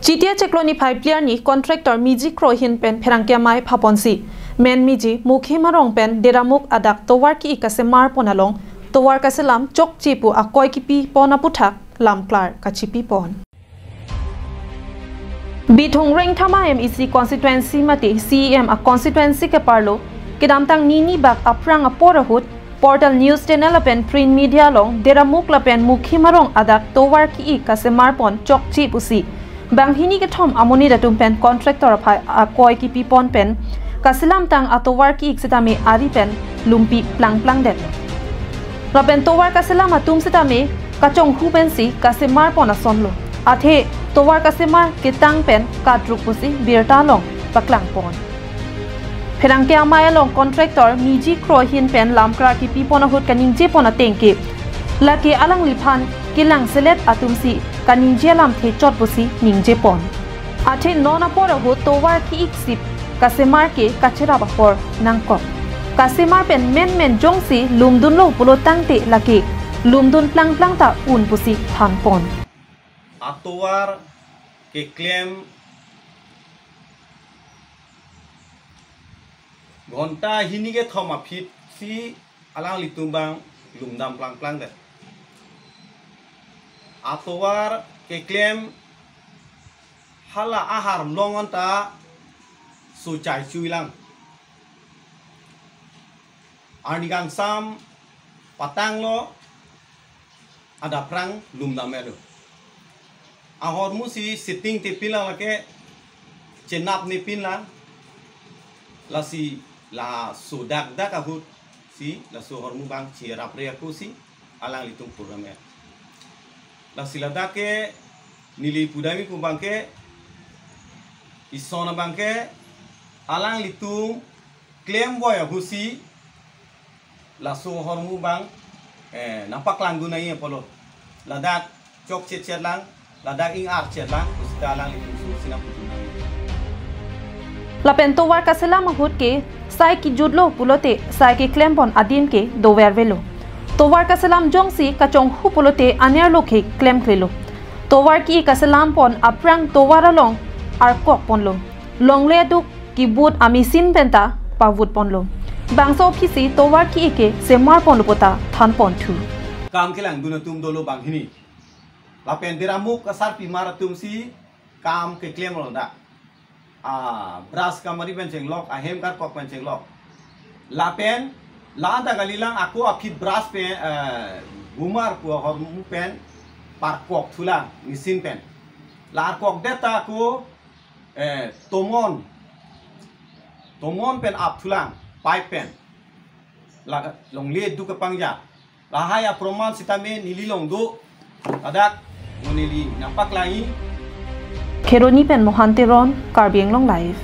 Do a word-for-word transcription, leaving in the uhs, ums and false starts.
Chiti achiklo niphai phli arni contractor Miji Kro ahin pen pherangke amei phaponsi, Menmiji, Mukhim arong pen Deramukh adak tovar ki-ik kasemar pon along tovar kaselam chokche pu akoi kipi pon aputhak lamklar kachipi pon. Bithung Rengthama M A C constituency mate C E M a constituency keparlo kedamtang nini bak aphrang apor ahut portal news channel lapen print media along Deramukh lapen Mukhim arong adak tovar ki-ik kasemar pon chokche pusi banghini kethom amonit atum pen contractor aphai akoi kipi pon pen kaselamtang atovar ki-ik setame ari pen lumpi plangplangdet. Lapen tovar kaselam atum setame kachonghu pensi kasemar pon asonlo. Athe tovar kasemar ketang pen kadruk pusi birta along paklang pon. Pherangke amei along contractor Miji Kro ahin pen lamklar kipi pon ahut kaningje pon ateng ke, lake alangliphan kelangselet atumsi kaningje alamthe chot pusi ningje pon. Athe non apor ahut tovar ki-ik sip kasemar ke kacherap apor nangkok. Kasemar pen menmen jongsi lumdunlo pulo tangte lake lumdun plangplang ta un pusi than pon. Atovar keklem ghonta hini kethom aphi si alanglitum abang lumdam plangplangdet. Atovar keklem hala ahar long anta suchai chuilang. Arni kangsam patanglo adaphrang lumdam elo. Ahormu si sitting tipin lang lake chenap nipin lang. Lasi laso dakdak ahut si laso ahormu abang chirap re aku si alanglitum program ya. Lasi ladak ke neli pudami pu abang ke ison abang ke alanglitum klem boy ahut si laso ahormu abang eh, nangpaklang dun nai apotlo. Ladak chokche chet lang, ladak ing-ar chet lang, pusita alanglitum susi nangpudun nang. Lapen tovar kaselam ahut ke sai kejutlo pulote sai keklem pon adim ke dover velo. Tovar kaselam jongsi kachonghu pulote anerlo ke klemklelo. Tovar ki-ik kaselam pon aphrang tovar along arkok ponlo. Longle aduk kibut a-machine penta pavut ponlo. Bangso aphisi tovar ki-ik ke semar ponlo puta than ponthu. Kam kelang dun atum dolo banghini. Lapen Deramukh asarpimar atum si kam keklemlo dak. A brush kamari pen chenglok, ahem karkok pen chenglok. Lapen la anta kalilang ako aphi brush pen, eh, bumar pu ahormu pen parkok thulang machine pen. La arkokdet ta ako eh, tomon, tomon pen ap thulang, pipe pen. La longle aduk kepangja. Lahai aproman sitame neli along do. Ladak mo neli nangpaklang-i. Kheroni pen Mohan Teron, Karbi Anglong Live.